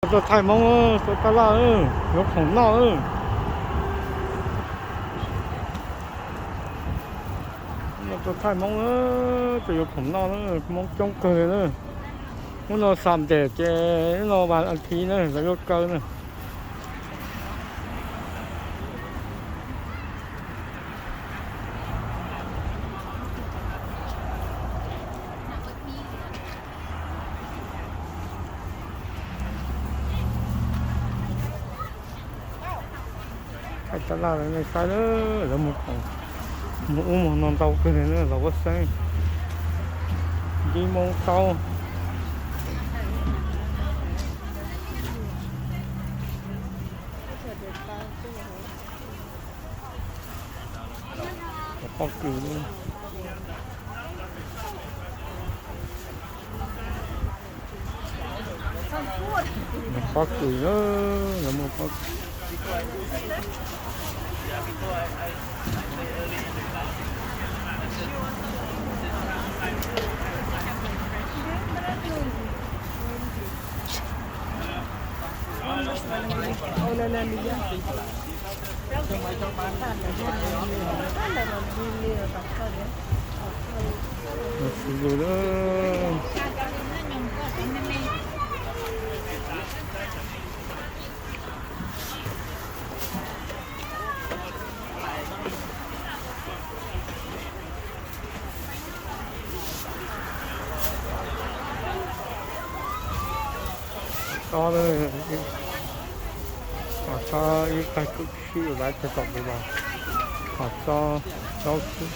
Tuaj thaij Hmoob, tuaj taj laj, yuav khoom noj. Tuaj thaij Hmoob, tuaj yuav khoom noj, Hmoob coob kawg li na. Hnub no Sunday ces hnub no vas as thiv na, lawv yuav kaw na. Thaij taj laj rau nej saib, lawv muag khoom, muag ub muag no ntau kawg li na, los huab xeeb, ntsib Hmoob taub. Pob kws, pob kws, lawv muag pob kws. Tso, tso ib qaig kwv tij lav cog tom ntawd los, ho tso zaub xwb.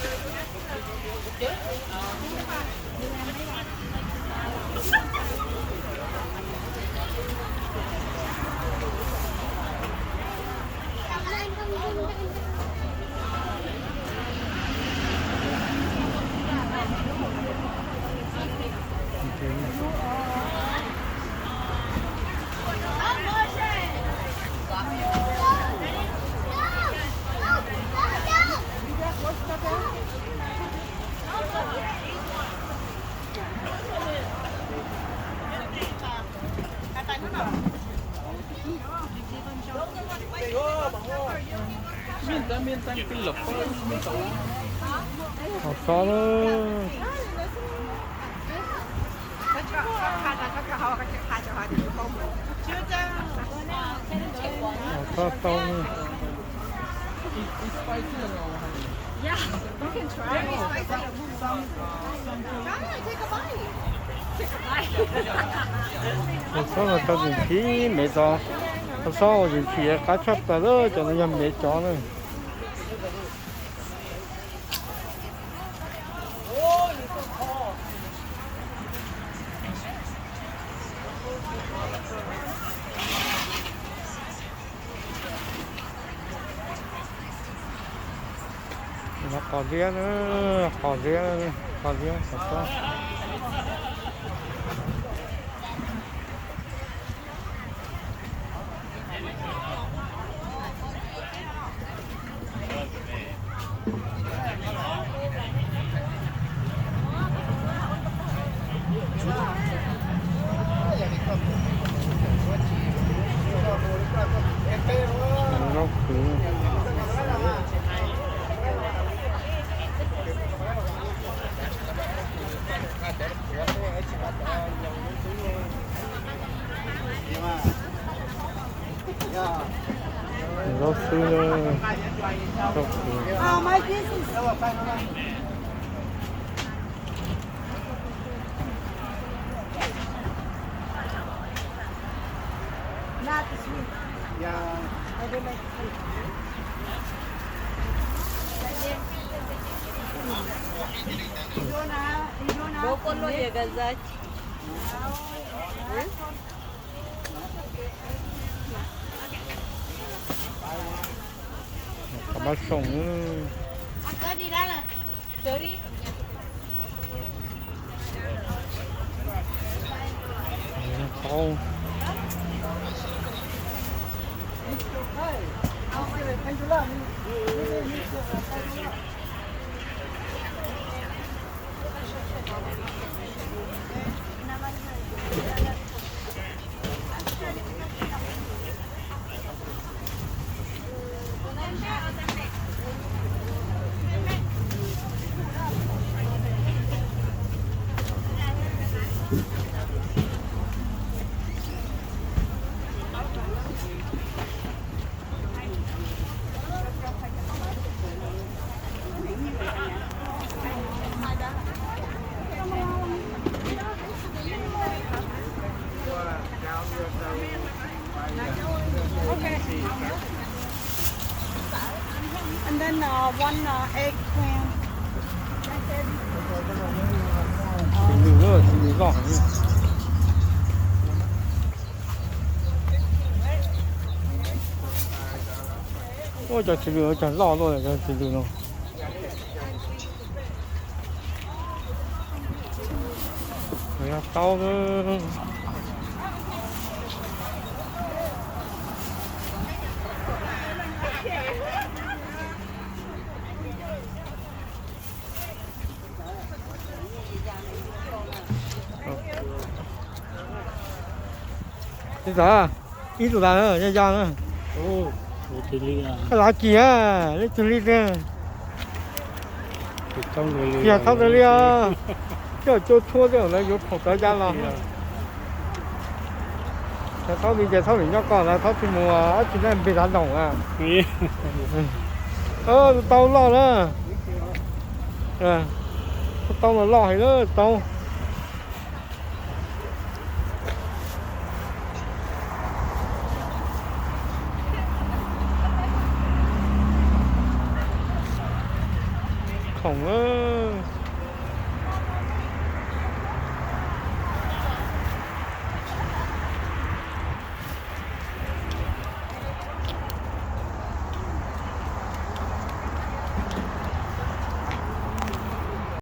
Ho tso na. Ho tso tau. Ho tso no tau zim khib mev tso. Ho tso zim khib qab tshaj plaws lawm, cov no yog mev cov na. Qos liab na, qos liab, qos liab, qos txob. Zaub kwv, zaub xwb, zaub kwv. Qos mab soom. Taub. And then uh, one uh, eggplant. Tsis lwj, tsis lwj loj heev li. Ua cov tsis lwj cog loj luaj, cov tsis lwj no. Yog taub. Txiv ntxawm, ib tug tas ya ya na. Lav kis, leej twg li tiag? Txiv thaub ntawd li os, coj cua tshuab tej lawv yuav phaum tawv ya los. Thaub li ces thaub nim nyob ko lawv thaub tsis mus dab tsi na, npeg dav doom a. Tau loj na. Tau los loj heev na, tau. Khoom.